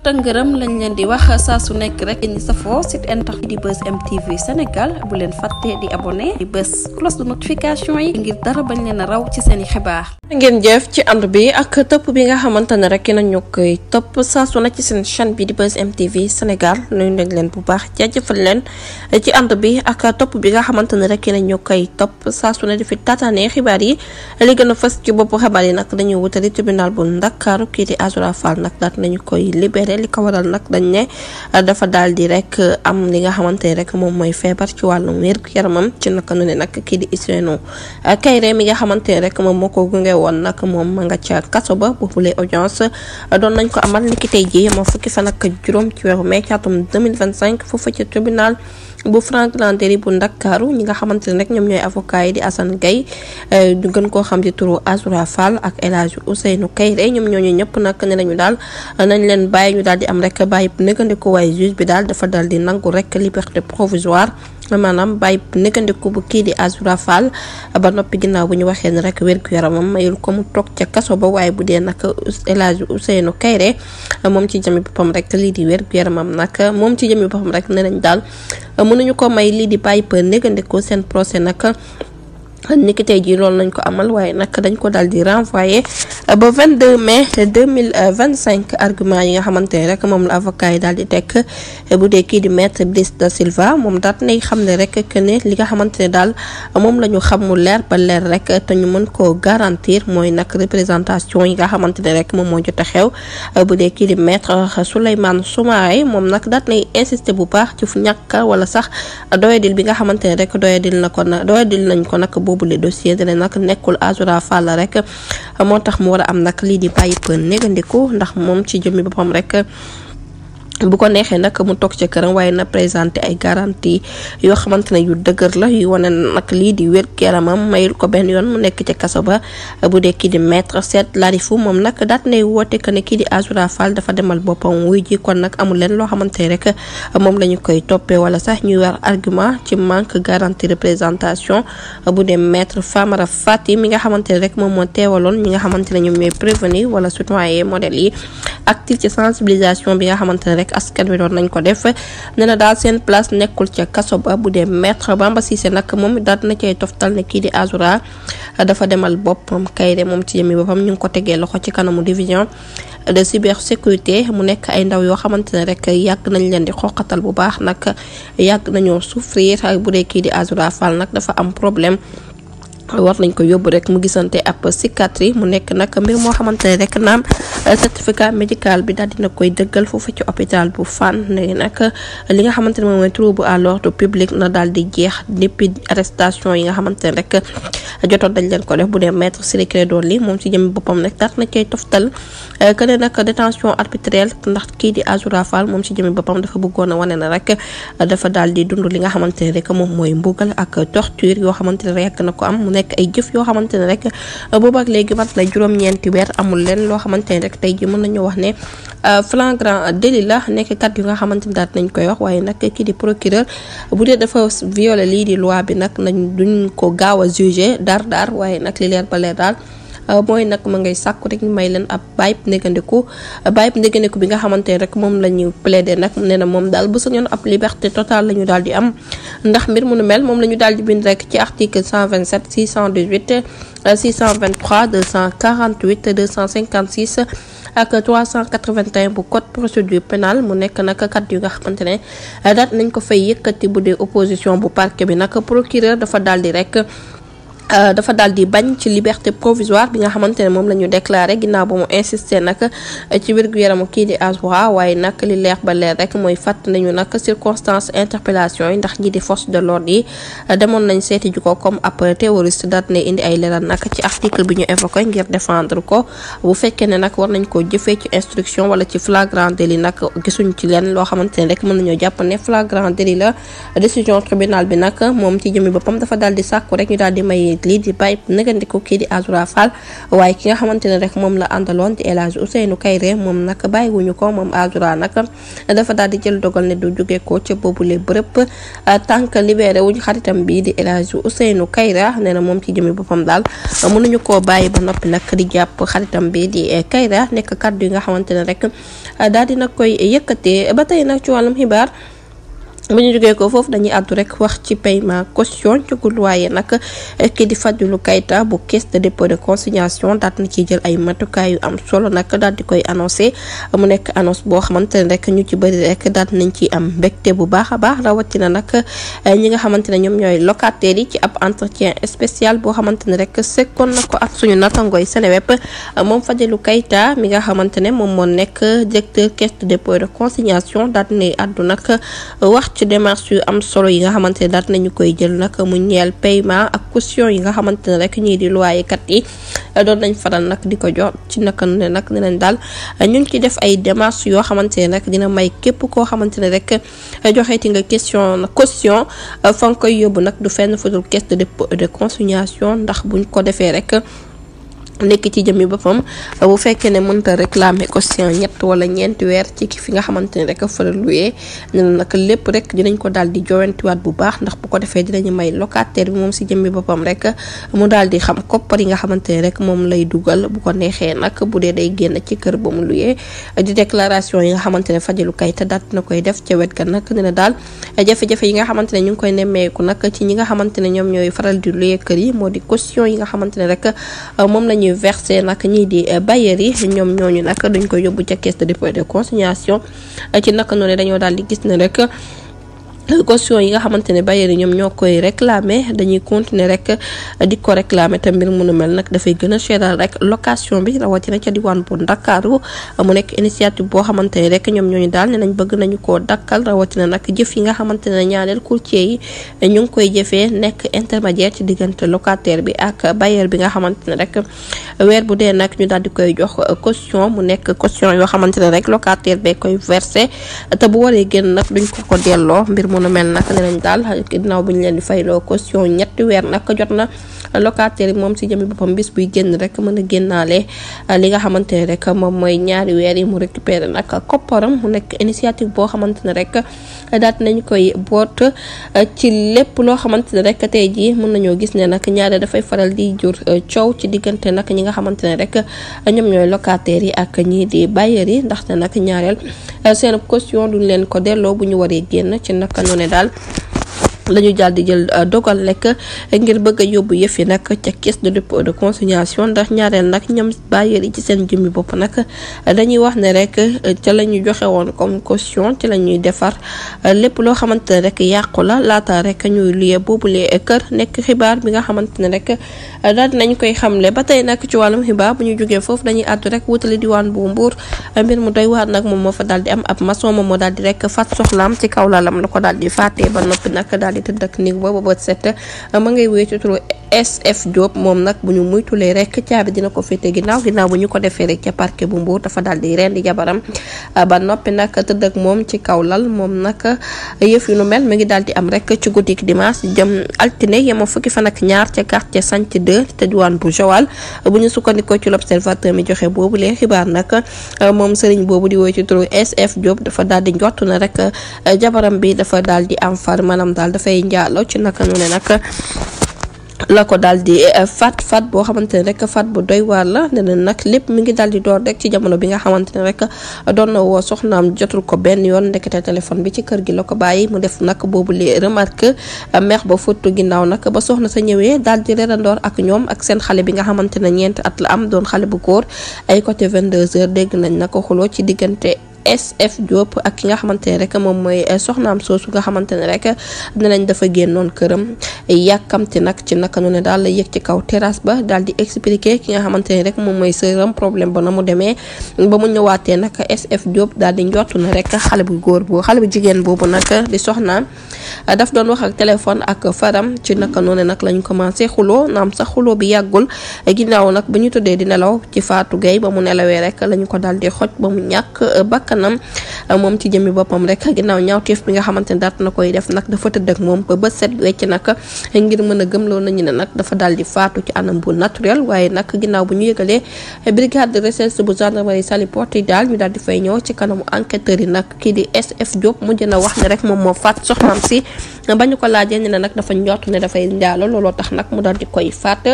tëngërëm lañ leen di wax saa su nekk rek ñi safoo site internet di Buzz M TV Sénégal bu leen fàtte di abonné di bës cloche de notification yi ngir dara bañ leen a raw ci seeni xibaar. ngeen jëf ci ànd bi ak topp bi nga xamante ne rek nañu koy topp saa su nekk ci seen chaîne bi di Buzz M TV Sénégal nuyu nañ leen bu baax jaajëfal leen ci ànd bi ak topp bi nga xamante ne rek nañu koy topp saa su ne di fi tataane xibaar yi li gën a fës ci boppu xibaar yi nag dañuy wutali tribunal bu Ndakaaru kii di Azoura Fall nag daat nañu koy libéré li ko waral nag dañ ne dafa daal di rek am li nga xamante ne rek moom mooy feebar ci wàllum wér-gu-yaramam ci naka nu ne nag kii di Ousseynou Kairé mi nga xamante ne rek moom moo ko gunge woon nag moom ma nga ca kaso ba boobule audience doon nañ ko amal niki tey jii moo fukki fan ak juróom ci weeru mai ci atum 2025 foofu ci tribunal bu Franklin Déri bu Ndakaaru ñi nga xamante ne rek ñoom ñooy avocat yi di Assane Gaye ñu gën koo xam ci turu Azoura Fall ak El Hadji Ousseynou Kairé ñoom ñooñu ñëpp nag ne nañu daal nañ leen bàyyi ñu daal di am rek bàyyi nëgandiku waaye juge bi daal dafa daal di nangu rek liberté provisoire maanaam bàyyi nëgandiku bu kii di Azoura Fall ba noppi ginnaaw bu ñu waxee ne rek wér-gu-yaramam mayul ko mu toog ca kaso ba waaye bu dee nag El Hadji Ousseynou Kairé moom ci jëmi boppam rek lii di wér-gu-yaramam nag moom ci jëmi boppam rek ne nañ daal mënuñu ko may lii di bàyyi pa négandiku seen procès nag niki tey jii loolu nañ ko amal waaye nag dañ ko daal di renvoyé ba 22 mai 2025 argument yi nga xamante ne rek moom la avocat yi daal di teg bu dee kii di maître Brice da Silva moom daat nay xam ne rek que ne li nga xamante ne daal moom la ñu xam mu leer ba leer rek te ñu mën koo garantir mooy nag représentation yi nga xamante ne rek moom moo jot a xew bu dee kii di maître Souleymane Soumaré moom nag daat nay insister bu baax ci fu ñàkk wala sax doyadil bi nga xamante ne rek doyadil nañ ko nag boobule dossier dene nag nekkul Azoura Fall rek moo tax mu war a am nag lii di bàyyi pa négandiku ndax moom ci jëmmi boppam rek bu ko neexee nag mu toog ca këram waaye na présenté ay garantie yoo xamante ne yu dëgër la yu wane nag lii di wér-gu-yaramam mayul ko benn yoon mu nekk ca kaso ba bu dee kii di maître Seth Larifou moom nag daat nay woote que ne kii di Azoura Fall dafa demal boppam wuy ji kon nag amul leen loo xamante ne rek moom la ñu koy toppee wala sax ñuy war argument ci manque garantie représentation bu dee maître Famara Fati mi nga xamante ne rek moom moo teewaloon ñi nga xamante ne ñoom ñooy prévenir wala citoyen modèle yi actif ci sensibilisation bi nga xamante ne rek askan wi doon nañ ko def nee na daal seen place nekkul ca kaso ba bu dee maître Bamba Cissé nag moom daal na cay toftal ne kii di Azoura dafa demal boppam Kairé moom ci yëmi boppam ñu ngi ko tegee loxo ci kanamu division de cybersécurité mu nekk ay ndaw yoo xamante ne rek yàgg nañ leen di xoqatal bu baax nag yàgg nañoo souffrir bu dee kii di Azoura Fall nag dafa am problème war nañ ko yóbbu rek mu gisante ab psychiatrie mu nekk nag mbir moo xamante ne rek naam certificat médical bi daal dina koy dëggal foofu ci hôpital bu Fann ne nag li nga xamante ne moom mooy trouble à l'ordre public na daal di jeex depuis arrestation yi nga xamante ne rek jotoon dañ leen ko def bu dee maître Ciré Clédor Ly moom ci jëmmi boppam rek daat na cay toftal que ne nag détention arbitraire ndax kii di Azoura Fall moom ci jëmmi boppam dafa bëggoon a wane na rek dafa daal di dund li nga xamante ne rek moom mooy mbugal ak torture yoo xamante ne rek na ko am nekk ay jëf yoo xamante ne rek boobu ak léegi mat na juróom-ñeenti weer amul leen loo xamante ne rek tey ji mën nañu wax ne flagrant délit la nekk kat yu nga xamante ne daal nañ koy wax waaye nag kii di procureur bu dee dafa violer lii di loi bi nag nañ duñ ko gaaw a juger daar waaye nag li leer ba leer daal mooy nag ma ngay sàkku rek ñu may leen ab bàyyib négandiku bi nga xamante ne rek moom la ñu plaider nag nee na moom daal bu sañoon ab liberté totale la ñu daal di am ndax mbir mu nu mel moom la ñu daal di bind rek ci article 127 618 623 248 256 ak 381 bu code procédure pénale mu nekk nag kat yu nga xamante ne daat nañ ko fay yëkkati bu dee opposition bu parquet bi nag procureur dafa daal di bañ ci liberté provisoire bi nga xamante ne moom la ñu déclaré ginnaaw ba mu insister nag ci wér-gu-yaramu kii di Azoura waaye nag li leer ba leer rek mooy fàtt nañu nag circonstance interpellation yi ndax ñi di force de l'ordre yi demoon nañ seeti ju ko comme ab terroriste daat ne indi ay leeral nag ci article bi ñu évoqué ngir défendre ko bu fekkee ne nag war nañ koo jëfee ci instruction wala ci flagrant délit nag gisuñ ci leen loo xamante ne rek mën nañoo jàpp ne flagrant délit la décision tribunal bi nag moom ci jëmi boppam dafa daal di sàkku rek ñu daal di may nañu lii di bàyyi nëgandiku kii di Azoura Fall waaye ki nga xamante ne rek moom la àndaloon di El Hadj Ousseynou Kairé moom nag bàyyiwuñu ko moom Azoura nag dafa daal di jël dogal ne du jóge ko ca boobule bërëb tant que libéré wuñ xaritam bii di El Hadj Ousseynou Kairé nee na moom ci jëmi boppam daal mënuñu koo bàyyi ba noppi nag di jàpp xaritam bii di Kairé nekk kàddu yi nga xamante ne rek daal di nag koy yëkkatee ba tey nag ci wàllum xibaar. bu ñu jógee ko foofu dañuy àddu rek wax ci paiement caution cugul waaye nag kii di Fadilou Keita bu caisse de dépôt de consignation daal na ciy jël ay matukaay yu am solo nag daal di koy annoncé mu nekk annonce boo xamante ne rek ñu ci bëri rek daal nañ ci am mbégte bu baax a baax rawatina nag ñi nga xamante ne ñoom ñooy locataires yi ci ab entretien spécial boo xamante ne rek sekkoon na ko ak suñu nattangooy Seneweb moom Fadilou Keita mi nga xamante ne moom moo nekk directeur caisse de dépôt de consignation daal di àddu nag wax ci démarche yu am solo yi nga xamante ne daat nañu koy jël nag mu ñeel paiement ak caution yi nga xamante ne rek ñii di loyer kat yi doon nañ faral nag di ko jox ci naka ne nag ne nañ daal ñu ngi ci def ay démarches yoo xamante ne nag dina may képp koo xamante ne rek joxeeti nga caution fa nga koy yóbbu nag du fenn fudul caisse de dépôt de consignation ndax buñ ko defee rek nekk ci jëmmi boppam bu fekkee ne mënta réclamer caution 3 wala 4 weer ci fi nga xamante ne rek fa la luyee ne nag lépp rek dinañ ko daal di jowantiwaat bu baax ndax bu ko defee dinañu may locataire bi moom si jëmmi boppam rek mu daal di xam koppar yi nga xamante ne rek moom lay dugal bu ko neexee nag bu dee day génn ci kër ba mu luyee di déclaration yi nga xamante ne Fadilou Keita daal dina koy def ca wet ga nag ne na daal jafe-jafe yi nga xamante ne ñu ngi koy nemmeeku nag ci ñi nga xamante ne ñoom ñooy faral di luyee kër yi moo di caution yi nga xamante ne rek moom la ñuy versé nag ñii di bailleurs yi ñoom ñooñu nag dañ koy yóbbu ca caisse de dépôt de consignation ci naka noonu dañoo daal di gis ne rek caution yi nga xamante ne bailleurs yi ñoom ñoo koy réclamer dañuy continuer rek di ko réclamer te mbir mu nu mel nag dafay gën a cheral rek location bi rawatina ca diwaan bu Ndakaaru mu nekk initiative boo xamante ne rek ñoom ñooñu daal ne nañ bëgg nañu koo dakkal rawatina nag jëf yi nga xamante ne ñaareel courtier yi ñu ngi koy jëfee nekk intermédiaire ci diggante locataire bi ak bailleur bi nga xamante ne rek weer bu dee nag ñu daal di koy jox caution mu nekk caution yoo xamante ne rek locataire bee koy versé te bu waree génn nag duñ ko delloo mbir mu nu mel nag ne nañ daal ginnaaw bu ñu leen di fayloo caution 3 weer nag jot na locataire yi moom si jëmi boppam bis buy génn rek mën a génnaale li nga xamante ne rek moom mooy 2 weer yi mu récupéré nag kopparam mu nekk initiative boo xamante ne rek daat nañ koy boot ci lépp loo xamante ne rek tey jii mën nañoo gis ne nag ñaare dafay faral di jur coow ci diggante nag ñi nga xamante ne rek ñoom ñooy locataires yi ak ñii di bailleurs yi ndaxte nag ñaareel seen caution duñ leen ko delloo bu ñu waree génn ci naka noonu daal lañu daal di jël dogal lekk ngir bëgg a yóbbu yëf yi nag ca caisse de dépôt de consignation ndax ñaareel nag ñoom bailleurs yi ci seen jëmmi bopp nag dañuy wax ne rek ca la ñu joxe woon comme caution ci la ñuy defar lépp loo xamante ne rek yàqu la laata rek ñuy luyee boobule kër nekk xibaar bi nga xamante ne rek daal dinañ koy xamle ba tey nag ci wàllum xibaar bu ñu jógee foofu dañuy àddu rek wutali diwaan bu Mbuur mbir mu doy waar nag moom moo fa daal di am ab maçon moom moo daal di rek faat soxlaam ci kaw lalam la ko daal di faatee ba noppi nag daal di tëdd ak néeg boobu ba set ma ngay wéy ci turu SF Diop moom nag bu ñu muytulee rek caabi dina ko féete ginnaaw bu ñu ko defee rek ca parquet bu Mbuur dafa daal di rendi jabaram ba noppi nag tëdd ak moom ci kaw lal moom nag yëf yu nu mel mi ngi daal di am rek ci guddik dimanche jëm altine yemoo fukki fan ak ñaar ca quartier Santhie 2 te diwaan bu Joal bu ñu sukkandikoo ci l'observateur mi joxe boobu lee xibaar nag moom sëriñ boobu di woy ci turu SF Diop dafa daal di njott na rek jabaram bi dafa daal di am far maanaam daal dafay njaaloo ci naka nu ne nag la ko daal di faat boo xamante ne rek faat bu doy waar la ne na nag lépp mi ngi daal di door rek ci jamono bi nga xamante ne rek doon na woo soxnaam jotul ko benn yoon ndekete téléphone bi ci kër gi la ko bàyyi mu def nag boobu li remarque meex ba fottu ginnaaw nag ba soxna sa ñëwee daal di reerandoor ak ñoom ak seen xale bi nga xamante ne 4 at la am doon xale bu góor ay côté 22h dégg nañ nag xuloo ci diggante SF Diop ak ki nga xamante ne rek moom mooy soxnaam soosu nga xamante ne rek dinañ dafa génnoon këram yàkkamti nag ci naka noonu daal la yëg ci kaw terrasse ba daal di expliquer ki nga xamante ne rek moom mooy sëram problème ba na mu demee ba mu ñëwaatee nag SF Diop daal di njortu na rek xale bu jigéen boobu nag di soxnaam daf doon wax ak téléphone ak faram ci naka noonu nag lañ commencé xuloo naam sax xuloo bi yàggul ginnaaw nag ba ñu tuddee di nelaw ci Fatou Gueye ba mu nelawee rek lañu ko daal di xoj ba mu ñàkk bakkanam moom ci jëmmi boppam rek ginnaaw ñaawteef bi nga xamante ne daat na koy def nag dafa tëdd ak moom ba set wecc nag ngir mën a gëmloo nañu ne nag dafa daal di faatu ci anam bu naturel. waaye nag ginnaaw bu ñu yëgalee brigade de recherche bu gendarmerie Saly Portudal ñu daal di fay ñëw ci kanamu enquêteurs yi nag kii di SF Diop mujj na wax ne rek moom moo faat soxnaam si ba ñu ko laajee ne nag dafa njort ne dafay njaalo looloo tax nag mu daal di koy faat.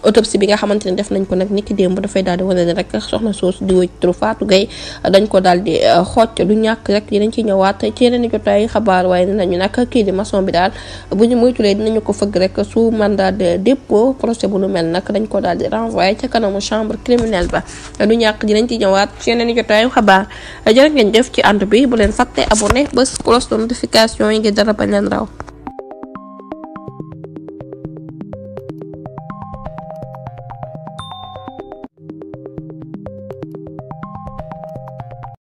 autopsie bi nga xamante ne def nañ ko nag niki démb dafay daal di wane ne rek soxna soosu di wëy Fatou Gueye dañ ko daal di xooj du ñàkk rek dinañ ci ñëwaat ci yeneen i jotaay xabaar. waaye dinañu nag kii di maçon bi daal bu ñu moytulee dinañu ko fëgg rek sous mandat de dépôt. procès bu lu mel nag dañ ko daal di renvoyé ca kanamu chambre criminelle ba du ñàkk dinañ ci ñëwaat ci yeneen i jotaayu xabaar. jërë ngeen jëf ci ànd bi bu leen fàtte abonné bés cloche de notification yi ngir dara bañ leen raw.